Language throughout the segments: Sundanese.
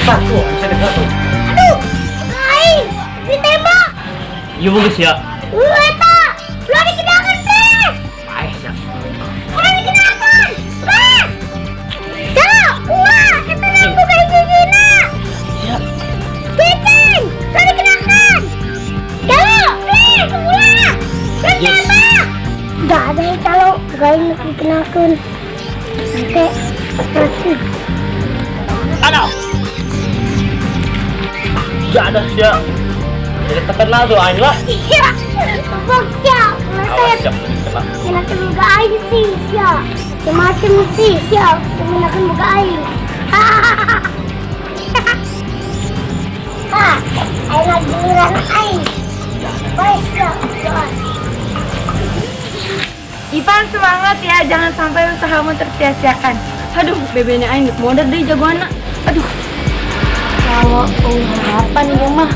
Pan, tuh, bisa dengar tuh. Aduh, aing ditembak. Iya bagus ya. Eta, ulah dikenakan, please. Paeh sia. Ulah dikenakan, please. Calo, ulah, eta lampu ka hiji-hijina. Sia. Cicing, ulah dikenakan. Calo, please, ulah. Ulah ditembak. Gak ada yang calo, gak yang dikenakan. Oke, mati. Aduh. Gak ada sia. Jadi terkenal tuh aing lah. Iya, bokya, Awas saya sia, kena. Kenakan muka aing sih, sia. Macam sih, sia. Kenakan muka aing. Ha, aing lagi giliran aing. Baik, sia. Ipan semangat ya, jangan sampai usahamu tersia-siakan. Aduh, bebenya aing modal deh jagoan. Aduh. Kalau harapan ini mah.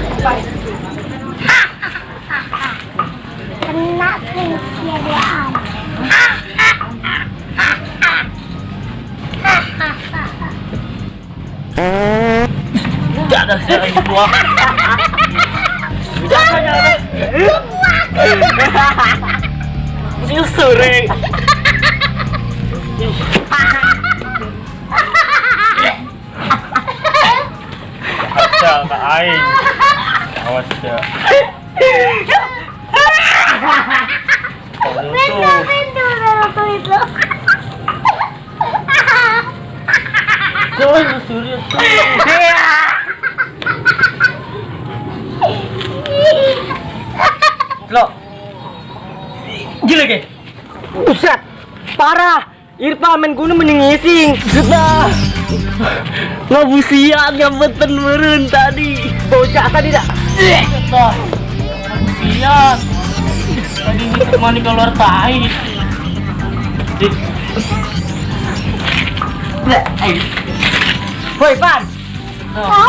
Kena pun sia duaan. Gak ada sia aing gua. Gak ada. Suri. Awas ka aing. Awas ya. Pintu, pintu, tuh itu. Tuh, suri tuh. Lo. Gila ke? Buset. Parah. Irfan main gunung mending ngising. Sudah. Ngabusian ngabeten meureun tadi. Bocah tadi dah. Sudah. Ngabusian. Tadi ini mani keluar tai. Woi, Pan.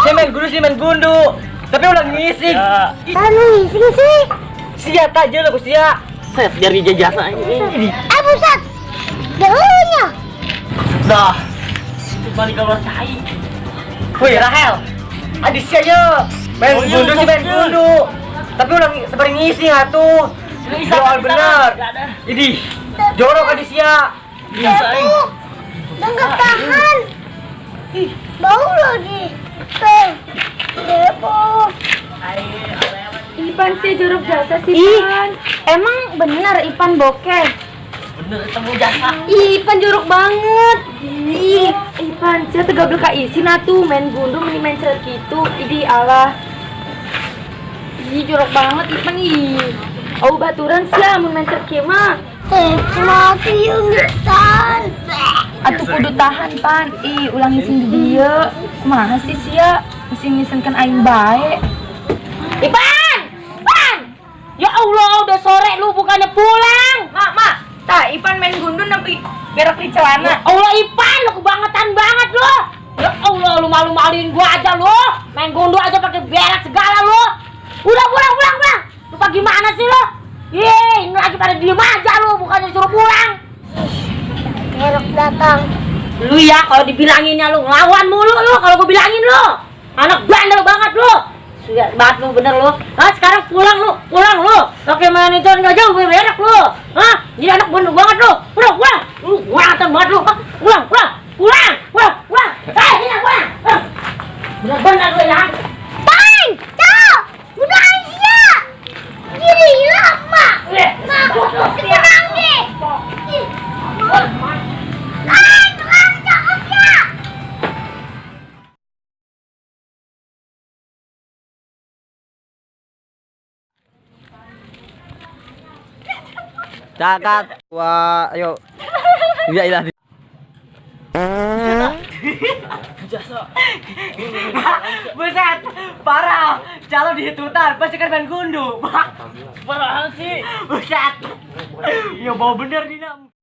Saya main gundu sih main gundu. Tapi ulah ngising. Ya. Anu ngising sih. Sia aja lo sia. Set dari jasa ini. Eh, buset. Jauhnya. Dah. Mani keluar tai. Woi, Rahel. Adi sia ye. Main Oh, iya, gundu sih main maksudnya. gundu. Tapi ulah sebar ngising atuh. Soal bener. Ini jorok adi sia. Bisa aing. Udah nggak tahan. Bau lagi. Teh. Depok. Ipan sih jorok jasa sih, Pan. Emang bener Ipan bokeh? Bener temu jasa. Ih, Ipan jorok banget. Ih, Ipan sia tegablek ka isin atuh main gundu mending main ceret gitu. Idih Allah. Ih, jorok banget Ipan ih. Oh, baturan sia mun main ceret kieu mah. Teh, mati yang nggak tahan. Atuh kudu tahan, Pan. Ih, ulang ngising di dieu. Kumaha sih sia? Ngising-ngisingkeun aing bae. Ipan! Pan! Ya Allah, udah sore lu bukannya pulang. Mak, mak. Tah, Ipan main gundu nepi berak di celana. Ya Allah, Ipan, lu kebangetan banget lu. Ya Allah, lu malu-maluin gua aja lu. Main gundu aja pakai berak segala lu. Udah pulang, pulang, pulang. Lu gimana sih lu? Ye, ini lagi pada diem aja lu, bukannya suruh pulang. Kerok datang. Lu ya, kalau dibilanginnya lu ngelawan mulu lu, kalau gua bilangin lu. Anak bandel banget lu. Sudah banget lu bener lu. Hah, sekarang pulang lu, pulang lu. Pakai main itu nggak jauh berak lu. Hah, jadi anak bandel banget lu. Pulang, pulang. Lu bangetan banget lu. Hah, pulang, pulang. Pulang, pulang, pulang. Eh, ini pulang. Bener bener lu ya. Pan! Cok! Bunuh aing sia! Jadi lama. Eh, Mak, sekarang deh. Aing, tukang cok sia! Cakat. Wah, ayo. Ya ilah. Buset, parah. Calon dihitutan, pasti kan main gundu. Parah sih. Buset. Ya bau bener nih, Nak.